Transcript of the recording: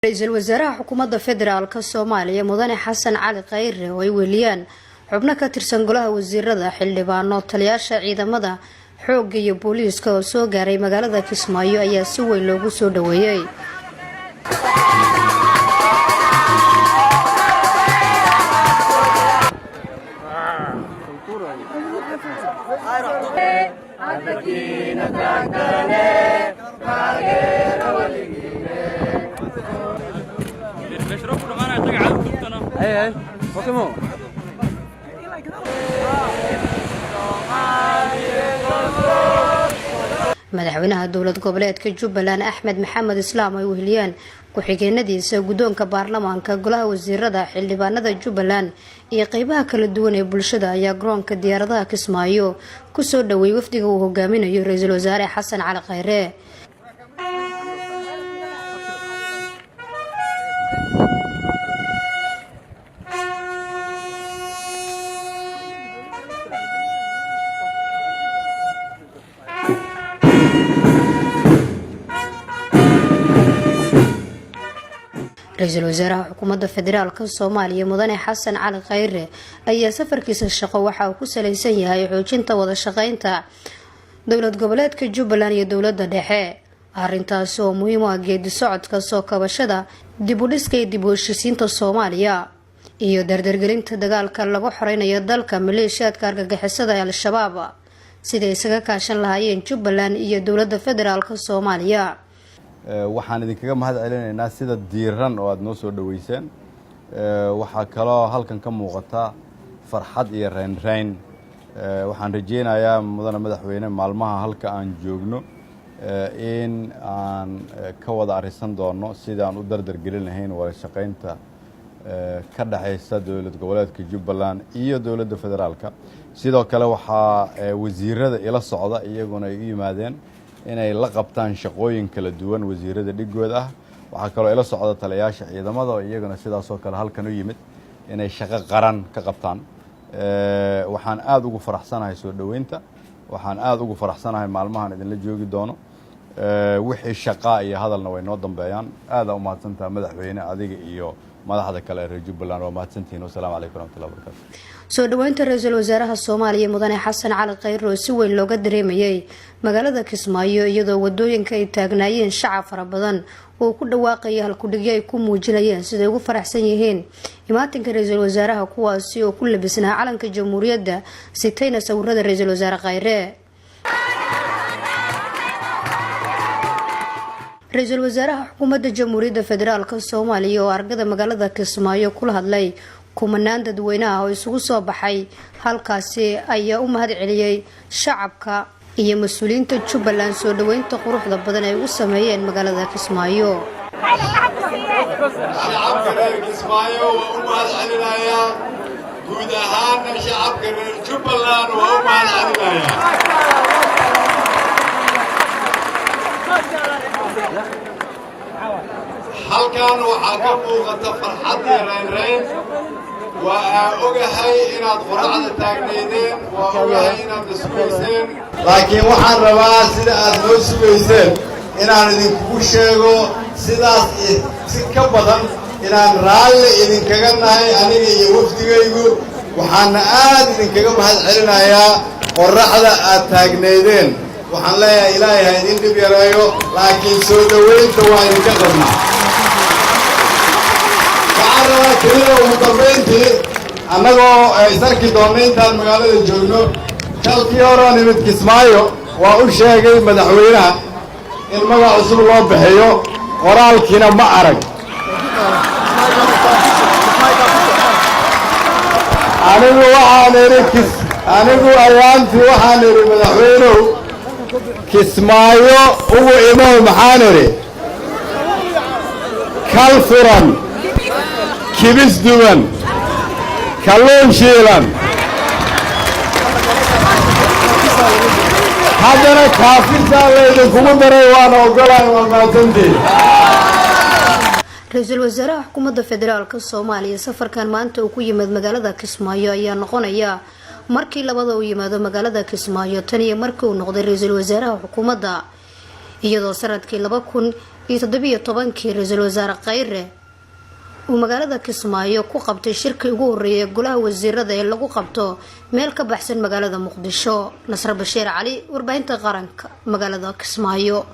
Ra-iisul wasaaraha xukuumadda federaalka Soomaaliya, Mudane Xasan Cali Khayre, oo ay weheliyaan xubno ka tirsan golaha wasiirada, xildhibaano, taliyaasha ciidamada xoogga iyo booliiska oo soo gaaray magaalada Kismaayo ayaa si weyn loogu soo dhaweeyey. Madaxweynaha dowlad goboleedka Jubbaland, Axmed Maxamed Islaam, ay weheliyaan ku-xigeenadiisa, guddoonka baarlamaanka, golaha wasiirada, xildhibaanada Jubbaland iyo qeybaha kala duwan ee bulshada ayaa garoonka diyaaradaha Kismaayo kusoo dhaweeyey wafdiga uu hogaaminayo ra-iisul wasaare Xasan Cali Khayre. Ra-iisul wasaaraha xukuumadda federaalka Soomaaliya, Mudane Xasan Cali Khayre, ayaa safarkiisa shaqo waxa uu ku saleysan yahay xoojinta wada shaqeynta dowlad goboleedka Jubbaland iyo dowladda dhexe, arrintaasi oo muhiim u ah geedi socodka soo kabashada, dib u dhiska iyo dib u heshiisiinta Soomaaliya iyo dardargelinta dagaalka lagu xoreynayo dalka maleeshiyaadka argagixisada ee Al-Shabaab, siday isaga kaashan lahaayeen Jubbaland iyo dowladda federaalka Soomaaliya. Waxaan idinkaga mahad celinaynaa sida diiran oo aada noo soo dhoweyseen. Waxaa kaloo halkan ka muuqata farxad iyo reynreyn. Waxaan rajeynayaa, mudane madaxweyne, maalmaha halka aan joogno in aan ka wada arrisan doono sidaan u dardar gelin lahayn wada shaqaynta ka dhexaysa dowlad goboleedka Jubbaland iyo dowladda federaalka. Sidoo kale waxaa wasiirada ila socda iyaguna ay u yimaadeen inay la qabtaan shaqooyin kala duwan wasiirada dhigooda ah. Waxaa kaloo ila socda taliyayaasha ciidamada oo iyaguna sidaasoo kale halkan u yimid inay shaqo qaran ka qabtaan. Waxaan aada ugu faraxsanahay soo dhoweynta. Waxaan aada ugu faraxsanahay maalmahan idinla joogi doono. Wixii shaqaa iyo hadalna way noo dambeeyaan. Aadaa u mahadsantaha, madaxweyne, adiga iyo madaxda kale ee reer Jubbaland. Waa mahadsantihiin. Wasalaamu calaykum waraxmatullahi wabarakatu. Soo dhaweynta ra-iisul wasaaraha Soomaaliya, Mudane Xasan Cali Khayre, oo si weyn looga dareemayay magaalada Kismaayo, iyadoo wadooyinka ay taagnaayeen shacab fara badan oo ku dhawaaqaya halkudhigyo ay ku muujinayeen siday ugu faraxsan yihiin imaatinka ra-iisul wasaaraha, kuwaasi oo ku labisnaa calanka jamhuuriyadda, sitayna sawirada ra-iisul wasaare Khayre. Ra-iisul wasaaraha xukuumadda Jamhuuriyadda Federaalka Soomaaliya oo argada magaalada Kismaayo kula hadlay kumanaan dadweynaha oo isugu soo baxay halkaasi ayaa u mahad celiyey shacabka iyo mas-uuliyiinta Jubbaland soo dhaweynta quruxda badan ay ugu sameeyeen magaalada Kismaayo. Shacabka reer Kismaayo waa u mahad celinayaa, guud ahaanna shacabka reer Jubbaland waa u mahad celinayaa. Halkan waxaa ka muuqata farxad iyo raynrayn. Waa aa ogahay inaad qoraxda taagnaydeen, waa ogahay inaad na sugayseen, laakiin waxaan rabaa sida aad noo sugayseen inaan idinkugu sheego sidaas si ka badan inaan raalli idinkaga nahay, aniga iyo wafdigaygu. Waxaana aad idinkaga mahad celinayaa qorraxda aad taagnaydeen. Waxaan leeyahay, Ilaahay ha idin dhib yareeyo, laakiin soo dhoweynta waa idinka qabnaa. Waxaan rabaa keliya ugu dambayntii, annagoo is arki doonna intaan magaalada joogno, kalkii horoo nimid Kismaayo waa u sheegay madaxweynaha in magac cusub loo bixiyo, qoraalkiina ma arag. Anigu waxaan idhi kis anigu ayaantii waxaan idhi, madaxweynow, Kismaayo ugu imow. Maxaan idhi? Kal furan, kibis duwan, kalluun shiilan, haddana kaafisaa laydinkugu daray. Waana ogolahay. Waa mahadsantiin. Ra-iisul wasaaraha xukuumadda federaalka Soomaaliya safarkan maanta uu ku yimid magaalada Kismaayo ayaa noqonaya markii labada uu yimaado magaalada Kismaayo tan iyo markii uu noqday ra-iisul wasaaraha xukuumadda, iyadoo sanadkii 2000 2017-kii ra-iisul wasaare Khayre uu magaalada Kismaayo ku qabtay shirkii ugu horreeyay golaha wasiirada ee lagu qabto meel ka baxsan magaalada Muqdisho. Nasre Bashiir Cali, Warbaahinta Qaranka, magaalada Kismaayo.